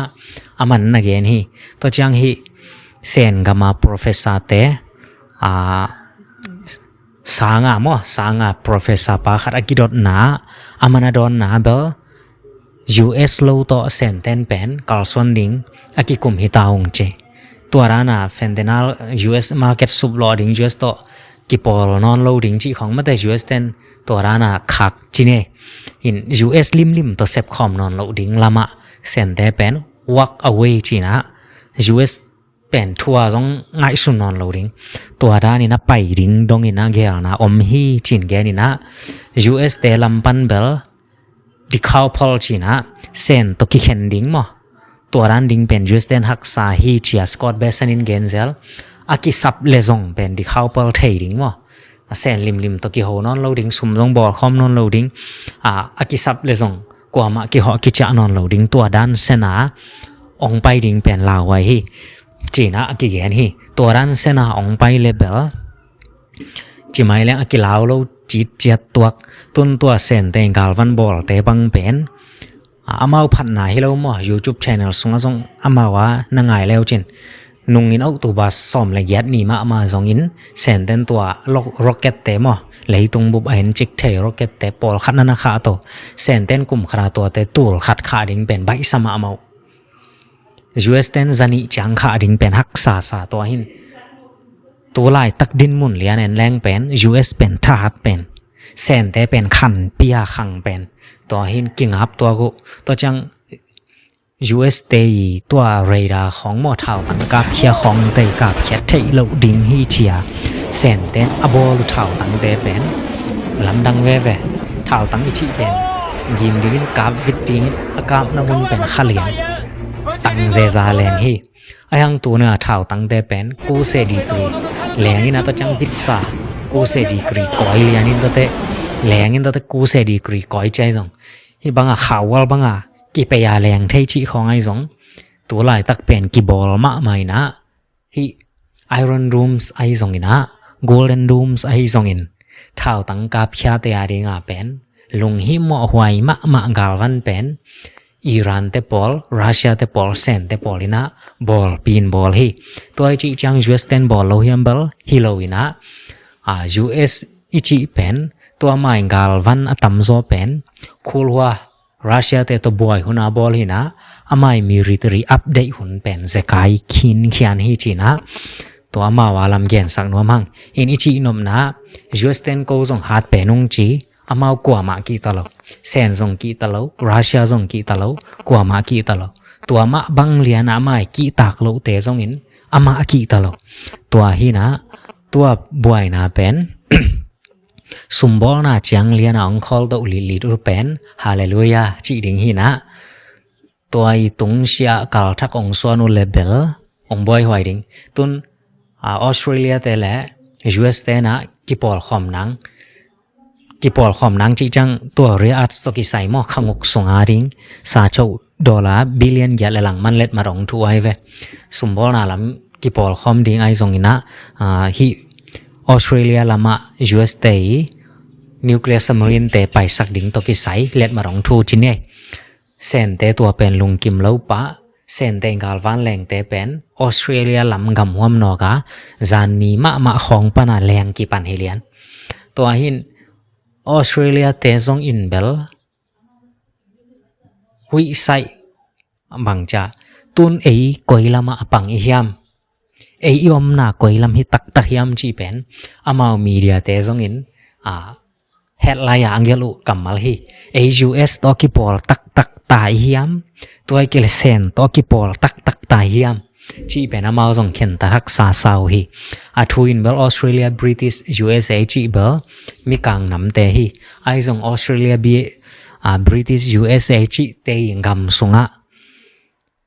ອາມັນນະແກນຮີ ໂຕຈຽງຮີ ແສນກາມາ ໂປຣເຟສາເຕ ອາ ສາງາໝໍ ສາງາ ໂປຣເຟສາປາຂັດອາກິດອດນາ ອາມານາດອນນາເບລ US ໂລໂຕແສນແຕນແປນ ກາລຊວນດິງ ອາກິກຸມຮິຕາອົງເຈ ຕົວດານາ fentanyl US market ສຸບລໍດິງ US ໂຕ ກິປອລນອນໂລດິງຈິຂອງມະເຕ US ແຕນ ຕົວດານາຄັກຈິເນ ຫີນ US ລິມໆ ໂຕເຊັບຄອມນອນໂລດິງລະມະ ແສນແຕນແປນ walk away ຈິນະ US ແປນທົວຈອງງາຍສຸນນອນໂລດິງ ຕົວດານນີ້ນະ ໄປດິງດົງນີ້ນະ ແກນນາ ອອມຮີຈີນແກນນີ້ນະ US ເຕລຳປັນເບລ ດີຄາວເພີລຈີນະ ແສນໂຕກິແຄນດິງໝໍ ຕົວດານດິງເປັນ US ເຕນຮັກສາຮີເຈຍ ສະກອດເບສນິນແກນເຊລ ອາກິສັບເລຈົງເປັນ ດີຄາວເພີລເທດິງໝໍ ແສນລິມໆ ໂຕກິໂຮນອນໂລດິງ ສຸມຈົງບໍຄອມນອນໂລດິງ ອາ ອາກິສັບເລຈົງ ກວາມະກິເຮາະກິຈະນອນໂລດິງ ຕົວດານເຊນາ ອອງໄປດິງເປັນລາວໄວຮີ ຈີນະ ອາກິແກນຮີ ຕົວດານເຊນາອອງໄປເລເບລ ຈິໄມແລງອາກິລາວໂລຈີດຈຽດຕົວກ ຕຸນຕົວເຊນເຕງກາລວັນບໍລເຕບັງເປັນ ອາມາວພັດນາຮີໂລໝໍ YouTube channel ສຸງອາຊົງ ອາມາວານາງາຍແລ້ວຈິນ ນຸງອິນເອົາຕູບາສອມລະກຽດນີມະມາຊົງອິນ ແສນແຕນຕົວໂລ ໂຣເກັດເຕໝໍ ເລຕຸງບຸບອາເຫັນຈິກເທໂຣເກັດເຕ ໂປລຄັດນະນະຄາໂຕ ແສນແຕນກຸມຄະລາຕົວເຕຕູລຄັດຂາດິງເປັນໃບສະມະເມົາ US ແຕນຈະນິຈາງຂາດິງເປັນຮັກສາສາຕົວຫີນ ຕູລາຍຕັກດິນໝຸນລຽນແອນແລງເປັນ US ເປັນທະຫານເປັນ ແສນແຕເປັນຂັນເປຍຄັງເປັນ ຕົວຫີນກິງຫາບຕົວກຸ ຕົວຈັ່ງ US ເຕອີຕົວເຣດາຂອງໝໍ ທ້າວຕັງກາບເຄຍຂອງເຕກາບເຄຍເທໂລດິງຮີເທຍ ແສນແຕນອະບໍລຸທ້າວຕັງເຕເປັນ ລຳດັງແວແວ ທ້າວຕັງອິທິເປັນ ຍິນດີນກາບວິດດີນ ອາກາບນະບຸນເປັນຂະຫຼຽນ ຕັງເຈຈາແລງຮີ Ai hang tu na thau tang te pen ku se degree leng in a to chang vit sa, ku se degree koi lian in to te, leng in to te ku se degree koi chai zong. Hi bang a khau wal bang a ki pe ya leng thei chi khong ai zong. Tu lai tak pen ki bol ma mai na. Hi iron domes ai zong in a, golden domes ai zong in. Thau tang kap khia te a ding a pen lung hi mo huai ma ma gal van pen Iran te pol, Russia te pol, Sen te pol in a bol pin bol hi. Tua i chi chang U S ten bol lo hiam bel hi lo in a. A, U S i chi pen tua mai gal van a tam zo pen khul hua Russia te to buai hun a bol hi na. A mai military update hun pen zekai khin khian hi chi na. Tua ma wa lam gen sak nuam hang. In i chi nom na U S ten ko zong hat pen ung chi. Amau kuamah kihta lo. Sen zong kihta lo, Russia zong kihta lo, kuamah kihta lo. Tua mah bang lian a mai kihtak lo te zong in amah kihta lo. Tua hi na, tua buai na pen sumbolna chiang lian a ong khol to lit lit u pen, hallelujah chi ding hi na. Tua i tung sia kal thak ong suan u le bel ong buai huai ding. Tun, a, Australia te le U S te na ki pol khom nang. Ki pol khom nang chi chang tua Riyadh to ki sai mo khanguk sung a ding. Sa chau dollar billion ya le lang man let ma rong thu ai ve. Sumbolna lam ki pol khom ding ai zong in a, a, hi Australia lama U S te nuclear submarine te pai sak ding to ki sai let ma rong thu chi ne. Sen te tua pen lungkim lo pa, Sen te gal van leng te pen Australia lam gam huam nawk a, zan ni mah mah khong pan a leng ki pan hi lian. Tua hin Australia te zong in bel hui sai bang cha tun ei koi lama a pang i hiam. Ei i omna koi lam hi taktak hiam chi pen amau media te zong in a headline a angel u kammal hi. Ei U S to ki pol taktak ta i hiam. Tua i ki le Sen to ki pol taktak ta i hiam. Chi pen amau zong khen ta hak sa sau hi. A thu in bel Australia, British, U S A chi bel mi kang nam te hi. Ai zong Australia bi, a, British, U S A chi te i gam sung a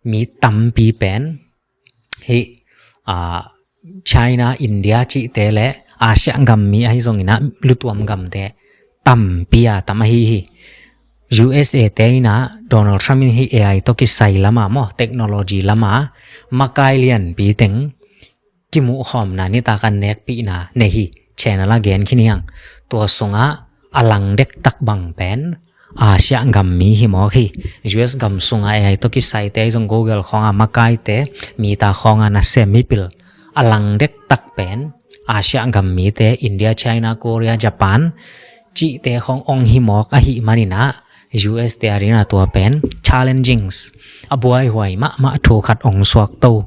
mi tampi pen hi, a, China, India chi te le Asia gam mi ahi zong in a lutuam gam te tampi a tam ahi hi. U S A te in a Donald Trump in hi A I to ki sai lama mo, technology lama makai lian pi teng ki mu khom na ni ta kan nek pi na ne hi. Channel a gen khin hiang. Tua sung a a lang dek tak bang pen Asia gam mi hi mawk hi. U S gam sung a A I to ki sai te zong Google khong a makai te, mi ta khong a na sem mi pil. A lang dek tak pen Asia gam mi te, India, China, Korea, Japan chi te khong ong hi mawk ahi man in a, U S te a ding a tua pen challenging. A buai huai mah mah thu khat ong suak to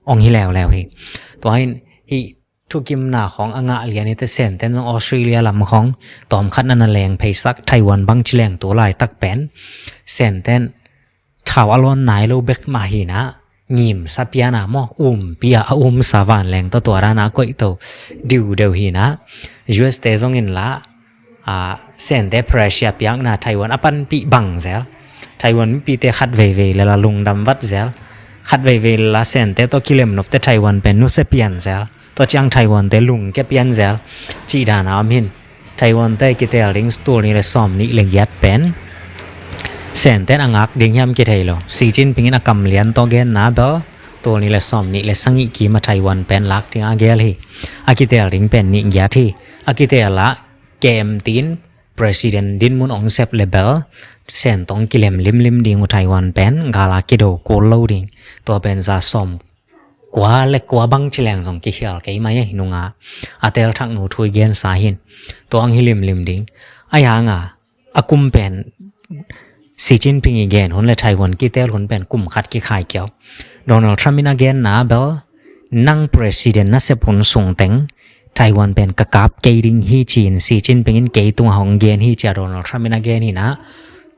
ong hi leu leu hi. Tua hin hi thukimna khong a ngah lian hi te Sen ten zong Australia lam khong tawm khat na na leng phei sak Taiwan bang chi leng tu lai tak pen Sen ten thau a lon nai lo bek mah hi na ngim sa pian a mo um pi a a um sa van leng to tua dan a koih to diu deu hi na U S te zong in la a, Sen te pressure piak na Taiwan a panpi bang zel. Taiwan mipi te khat vei vei le la lungdam vat zel. Khat vei vei le la Sen te to kilem nop te Taiwan pen nu se pian zel. To chiang Taiwan te lung ke pian zel. Chi dan a om hin. Taiwan te kitel ding tul ni le som ni le giat pen Sen ten a ngak ding hiam kithei lo. Xi Jinping in a kam lian to gen na bel tul ni le som ni le sangi ki ma Taiwan pen lak ding a gel hi. A kitel ding pen ni giat hi. A kitel la kem tin President dinmun ong sep le bel Sen tong kilem limlim ding u Taiwan pen gala kido kul lo ding. Tua pen za som kua le kua bang chi leng zong ki khial kei mai e nunga a tel thak nu thui gen sa hin. Tua ang hi limlim ding. Ai hanga a kum pen Xi Jinping i gen hun le Taiwan kitel hun pen kum khat ki khai kiau. Donald Trump in a gen na bel nang president na sep hun sung teng Taiwan pen ka kap kei ding hi chin Xi Jinping in kei tung hong gen hi chia Donald Trump in a gen hi na.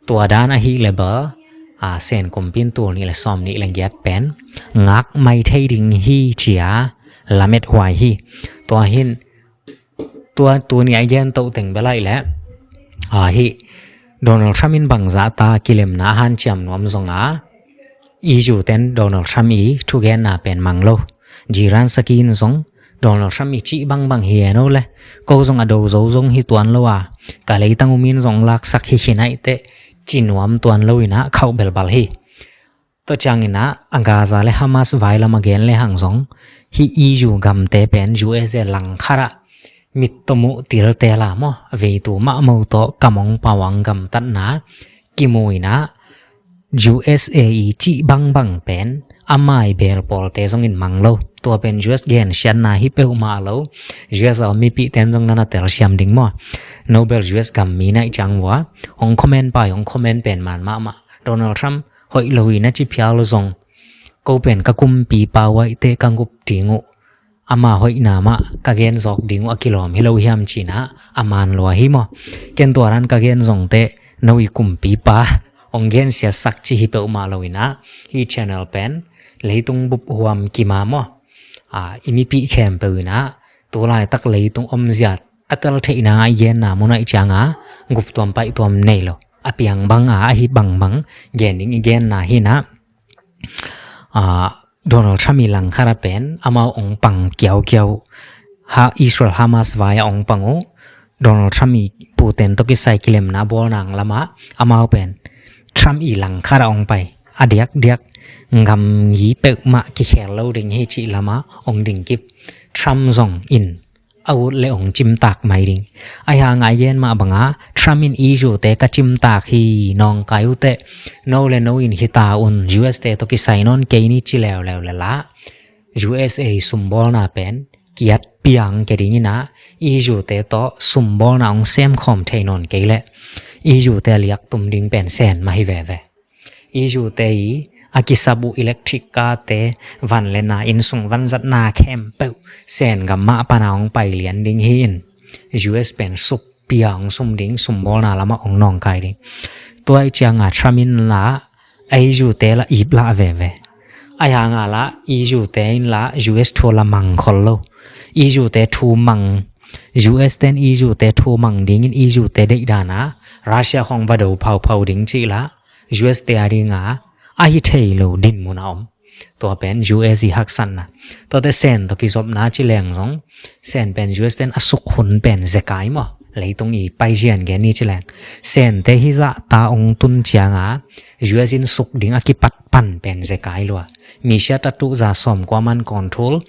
Tua dan a hi le bel a Sen kumpin tul ni le som ni le giat pen ngak mai thei ding hi chia lamet huai hi. Tua hin tua tu ni a gen to teng belai le a hi Donald Trump in bang za ta kilem na han chiam nuam zong a EU ten Donald Trump i thugenna pen mang lo. Jiran sakin zong Donald Trump i chih bangbang hi eno le. Ko zong a do zo zong hi tuan lo a. Ka leitang umin zong laksak hi hi nai te chi nuam tuan lo ina khau belbal hi. To chang ina a Gaza le Hamas vai lama gen le hang zong hi EU gamte pen USA langkhara mit to mu til te la mo veitu ma mo to kamong pawang gam tatna kimu ina USA i chih bangbang pen amai bel pawl te zong in mang lo. Tua pen US gen sian na hi peuhmah lo. US a mipi ten zong nana tel siam ding mo. Nobel US gam mi nai chang vua. Hong comment pai, hong comment pen man mahmah. Donald Trump hoih lo i na chi phial lo zong. Ko pen ka kumpi pawai te ka ngup ding uh. Ama hoihna mah ka gen zawk ding uh a kilawm hi lo hiam china a man lua hi maw. Ken tua ran ka gen zong te no i kumpipa ong gen sia sak chi hi peuhmah lo ina hi channel pen leitung bup huam kima maw. A, i mipi khempeuh ina tulai tak leitung om ziat a tel theihna i genna munai chianga gup tuam paih tuam nei lo a piang bang a a hi bang bang gen ding i genna hi na. A, Donald Trump i langkhara pen amau ong pang kiau kiau ha Israel Hamas vai a ong pang u. Donald Trump i puten to kisai kilemna bol nang lama amau pen Trump i langkhara ong pai a diak diak ngam ngi peuhmah kikhel lo ding hi chi lama ong ding kip. Trump zong in a ut le ong chimtak mai ding. Ai ha ngai gen mah banga Trump in issue te ka chimtak hi nong kai u te no le no in hita un US te to kisai non kei ni chi leu leu le la. USA sumbolna pen kiat piang ke ding ina issue te to sumbolna ong sem khom thei non kei le issue te liak tum ding pen sen ma hi veve. Issue te i a kisap u electric car te van le na insung van zat na khempeuh sen gam mah pana ong pai lian ding hi in US pen sup piang sum ding sumbolna lama ong nong kai ding. Tuai chianga Trump in la issue te la ip la veve. Ai ha nga la issue te in la US thu la mang khol lo. Issue te thu mang US ten issue te thu mang ding in issue te dei dana Russia khong va do phau phau ding chi la. US te a dinga a hi thei lo din muna om. Tua pen US i haksanna. Tua te sen to kizopna chi leng zong sen pen US ten a suk hun pen zekai mo. Leitung i pai zian gen ni chi leng sen te hi za ta ong tun chianga US in suk ding a kipat pan pen zekai lua. Mi sia ta tu za som kua man control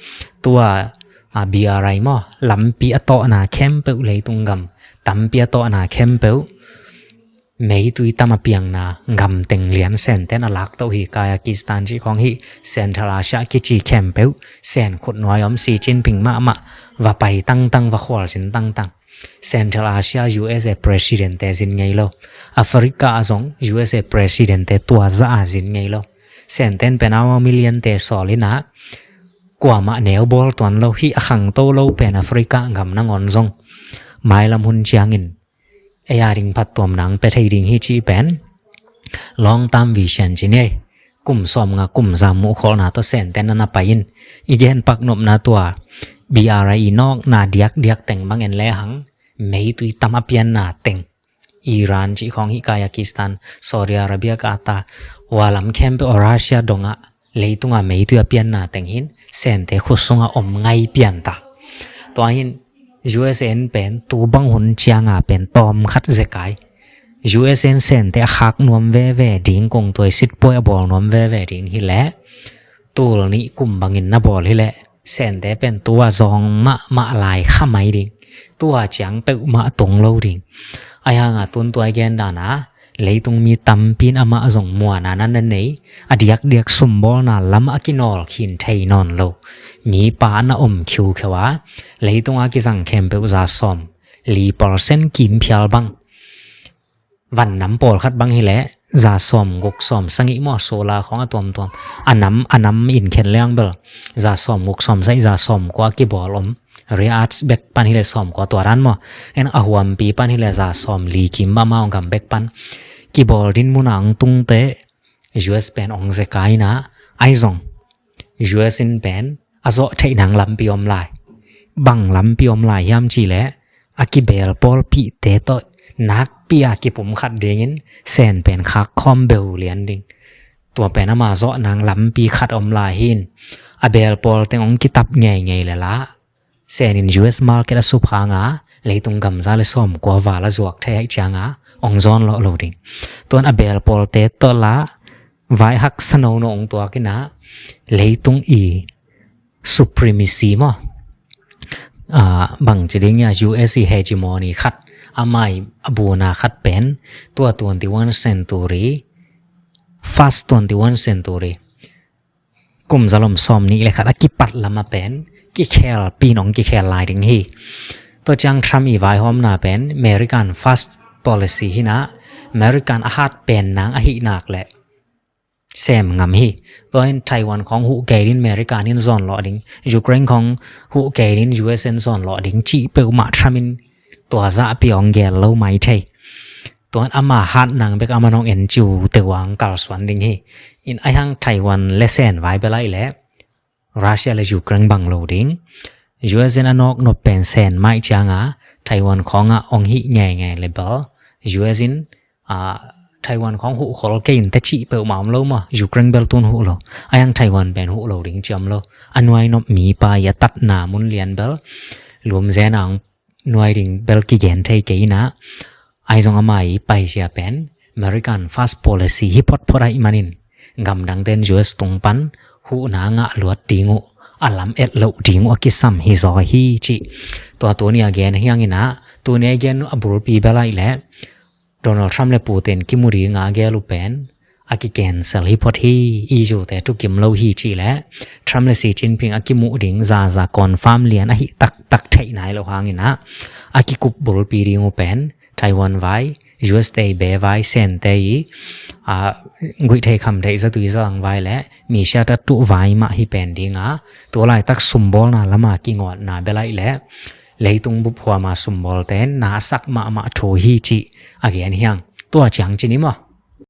tua a BRI mo. Lampi a to na khempeuh leitung gam tampi a to na khempeuh. Meitui tam a piangna gam teng lian sen ten a lak to hi Kazakhstan chi khong hi Central Asia kichi khempeuh sen khut nuai om Xi Jinping mah mah va pai tang tang va khol sin tang tang. Central Asia USA president te zin ngei lo. Africa a zong USA president te tua za a zin ngei lo. Sen ten pen ama million te solina kua mah neu bol tuan lo hi a khang to lo pen Africa gam nangon zong. Mai lam hun chiangin Ei a ding phat tuam nang pe thei ding hi chi pen long term vision chi nei. Kum som nga kum za mu khol na to sen ten na pai in i gen pak nop na tua BRI nok na diak diak teng mang en le hang meitui tam a pian na teng Iran chi khong hi Kazakhstan Saudi Arabia Qatar wa lam khempeuh Russia donga leitunga meitui a pianna teng hin sente khusunga om ngai pian ta. Tua hin U S A pen tu bang hun chianga pen tom khat zekai. U S A sente a khak nuam veve ding kong tuai sit poi a bol nuam veve ding hi le. Tul ni kum bangin na bol hi le. Sente pen tua zong mah mah lai kha mai ding. Tua chiang peuh mah tong lo ding. Ai hanga tun tuai gen dana. Leitung mi tampin amah zong muana na na nei. A diak diak sumbolna lam a kinol khin thei non lo. Mi pa na om khiu khewa. Leitung a kizang khempeuh za som. Li percent kim phial bang. Van nam pawl khat bang hi le, za som guk som sangi maw sola khong a tuam tuam. A nam, a nam in khen leng bel. Za som guk som sai, za som kua kibol om. Riyadh bek pan hi le som kua tua ran maw. En a huampi pan hi le za som li kim ba maw gam bek pan. Kibol din muna ang tung te, U S pen ong zekai na, ai zong. U S in pen, a zawh theih nang lampi om lai. Bang lampi om lai hiam chi le, a kibel pawl pi te to, nak pi a kipum khat dingin, sen pen khak khom beu lian ding. ຕົວເປັນອາມາເຈາະນາງລຳປີຂັດອອມລາຍຫີນ ອາເບລປອລເຕັງອອງກິຕັບແງ່ໆ ແລະລະ ແສນອິນ ຢູເອັສ ມາເກັດອາສຸພາງາ ເລຍຕຸງກຳຊາເລຊອມກວາວາລະຈວກໄທໄຮຈາງາ ອອງຈອນເລາະໂລດິງ ຕົວອາເບລປອລເຕໂຕລາ ວາຍຮັກສະໂນໂນອງຕົວກິນາ ເລຍຕຸງອີ supremacy ມໍ ອາ ບັງຈະດິງຍາ US hegemony ຂັດ ອາໄມອະບູນາຂັດເປັນ ຕົວ twenty-one century first twenty-one century ກຸມຈະລົມຊອມນີ້ແລະຂັດ ອາກິປັດລະມາເປັນ ກິແຄລ ປີນ້ອງກິແຄລລາຍດິງຮີ ຕົວຈາງທຣຳອີວາຍຫອມນາເປັນ American first policy ຫີນາ American ອາຫາດເປັນນາງອະຫິນາກແລະ ແຊມງຳຮີ ຕົວເຫັນໄທວັນຂອງຫຸແກລິນ ເມລິການິນຈອນເລາະດິງ ຢູເຄຣນຂອງຫຸແກລິນ ຢູເອັສເອັນຈອນເລາະດິງ ຈີເປີມາທຣາມິນ ຕົວຈະປີອອງແກນໂລໄມເທ ຕົວອາມາຫາດນາງເບກອາມານອງເອັນຈິວ ເຕວາງກາລສວນດິງຮີ ອິນອາຍຮັງໄທວັນ ແລະແສນວາຍເບໄລແລະ ຣັສເຊຍ ແລະ ຢູເຄຣນບັງໂລດິງ ຢູເອັສເອັນອານອກນົບເປັນແສນໄມຈາງາ ໄທວັນຂອງອາອອງຫິແງ່ແງ່ເລເບິລ ຢູເອັສເອັນ ອາ ໄທວັນຂອງຫຸໂຄລເກນ ແຕ່ຈີເປີມາອຳໂລມາ ຢູເຄຣນເບລຕູນຫຸໂລ ອາຍັງໄທວັນແບນຫຸໂລດິງຈຳໂລ ອານວຍນົບມີປາຍະຕັດນາມຸນລຽນເບລ ລວມແຊນອງ ນວຍດິງເບລກິແກນໄທເກຍນາ ອາຍຈອງອາໄມໄປເຊຍເປັນ American first policy ຮີພອດພອດໄອມານິນ ກຳດັງເຕັນຢູເອັສຕຸງປັນ ຫຸນາງະລວດດີງຸ ອາລຳເອັດໂລດີງອຸ ອາກິສຳຮີຊອຍຮີຈິ ຕົວໂຕເນຍແກນຮຽງອີນາ ໂຕເນຍແກນອາບຸລປີເບໄລແລະ ໂດນັລທຣຳ ແລະ ປູເຕັນ ກິມຸດີງາແກລູເປັນ ອາກິແກນເຊລຮີພອດຮີ ອີຢູແຕທຸກິມໂລຮີຈິ ແລະ ທຣຳ ແລະ ຊີຈິນພິງ ອາກິມຸດິງ ຈາຈາກອນຟາມລຽນ ອາຫິຕັກຕັກໄທນາຍໂລຫາງອີນາ ອາກິກຸບບຸລປີດີງູເປັນ ໄທວັນວາຍ ຢູເອັສເຕເບວາຍ ເຊນເຕອີ ອາ ງຸຍໄທຄຳໄທສະຕຸຍສະລັງວາຍ ແລະ ມີຊາຕະຕຸວາຍມະຮີແປນດີງາ ຕົວລາຍຕັກຊຸມບົລນາລະມາກິງອດນາເບໄລ ແລະ ເລຍຕຸງບຸບຫົວມາຊຸມບົລເຕັນ ນາສັກມະມະໂທຮີຈິ ອາແກນຮຽງ ຕົວຈາງຈິນິມໍ